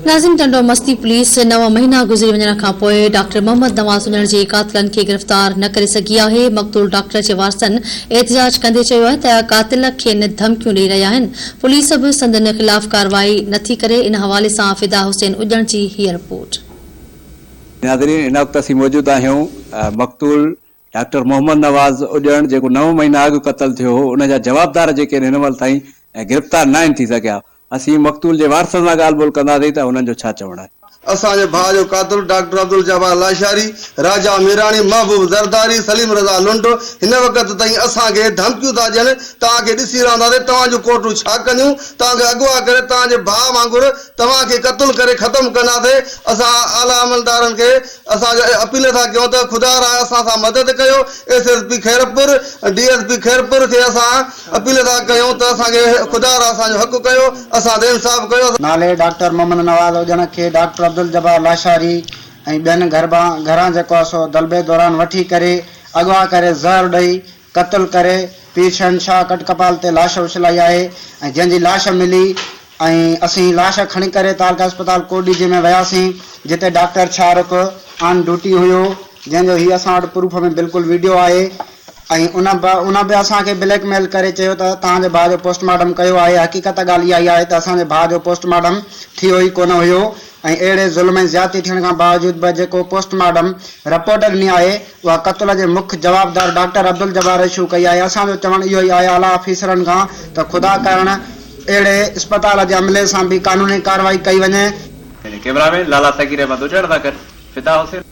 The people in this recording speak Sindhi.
ناظم ٽنڊو مستي پوليس نو مهينا گذري وڃڻ کان پوء ڊاڪٽر محمد نواز انڙ جي قاتلن کي گرفتار نه ڪري سگهي آهي، مقتول ڊاڪٽر جي وارثن احتجاج ڪندي چيو آهي ته قاتل کين ڌمڪيون ڏئي رهيا آهن، پوليس به سندن خلاف ڪارروائي نه ٿي ڪري، ان حوالي سان فدا حسين اڄڻ جي هيء رپورٽ. ناظرين هن وقت اسين موجود آهيون مقتول ڊاڪٽر محمد نواز اڄڻ جيڪو نو مهينا اڳ قتل ٿيو هو ان جا جوابدار جيڪي آهن هن مهل تائين گرفتار ناهن ٿي سگهيا اسين مقتول جي وارثن سان ڳالهه ٻولهه ڪنداسين ته هنن جو ڇا چوڻ آهي. اسان جي ڀاء جو قاتل ڊاڪٽر عبدالجبار لاشاري، راجا ميراڻي، محبوب زرداري، سليم رضا لنڊ هن وقت تائين اسان کي ڌمڪيون ٿا ڏين، توهان کي ڏسي رهنداسين، توهان جون ڪورٽون ڇا ڪنديون، توهان کي اغوا ڪري توهان جي ڀاء وانگر توهان کي قتل ڪري ختم ڪنداسين، اسان اعليٰ عملدارن کي اسان اپيل ٿا ڪيون ته خدا را اسان سان مدد ڪيو، S S P Khairpur, D S P Khairpur کي اسان اپيل ٿا ڪيون ته اسان کي خدا را اسان جو حق ڪيو، اسان تي انصاف ڪيو. نالي ڊاڪٽر محمد نواز اڄڻ کي ڊاڪٽر عبدالجبار لاشاري ۽ ٻين گهران جيڪو آهي سو دلبي دوران وٺي ڪري اغوا ڪري زهر ڏئي قتل ڪري پير شهنشاهه ڪٽڪپال تي لاش اڇلائي آهي ۽ جنهن جي لاش ملي ۽ اسين لاش کڻي ڪري تعلقه اسپتال ڪوٽڏيجي ۾ وياسين جتي doctor Shah Rukh on duty هيو جنهن جو هي اسان وٽ پروف ۾ بلڪل ويڊيو آهي ۽ ان به ان به اسان کي بليڪ ميل ڪري چيو ته توهان جي ڀاء جو پوسٽ مارٽم ڪيو آهي حقيقت ڳالهه اها ئي آهي ته اسان جي ڀاء جو پوسٽ مارٽم ٿيو ئي ڪونه هيو ۽ اهڙي ظلم ۽ زيادتي ٿيڻ کان باوجود به جيڪو پوسٽ مارٽم رپورٽ ڏني آهي اها قتل جي مک جوابدار ڊاڪٽر عبدالجبار اشو ڪئي آهي اسان جو چوڻ اهو ئي آهي اعليٰ آفيسرن کان ته خدا ڪارڻ اهڙي اسپتال جي عملي سان به قانوني ڪارروائي ڪئي وڃي. ڪئميرا مين لالا صغير احمد اجڙ سان گڏ فدا حسين.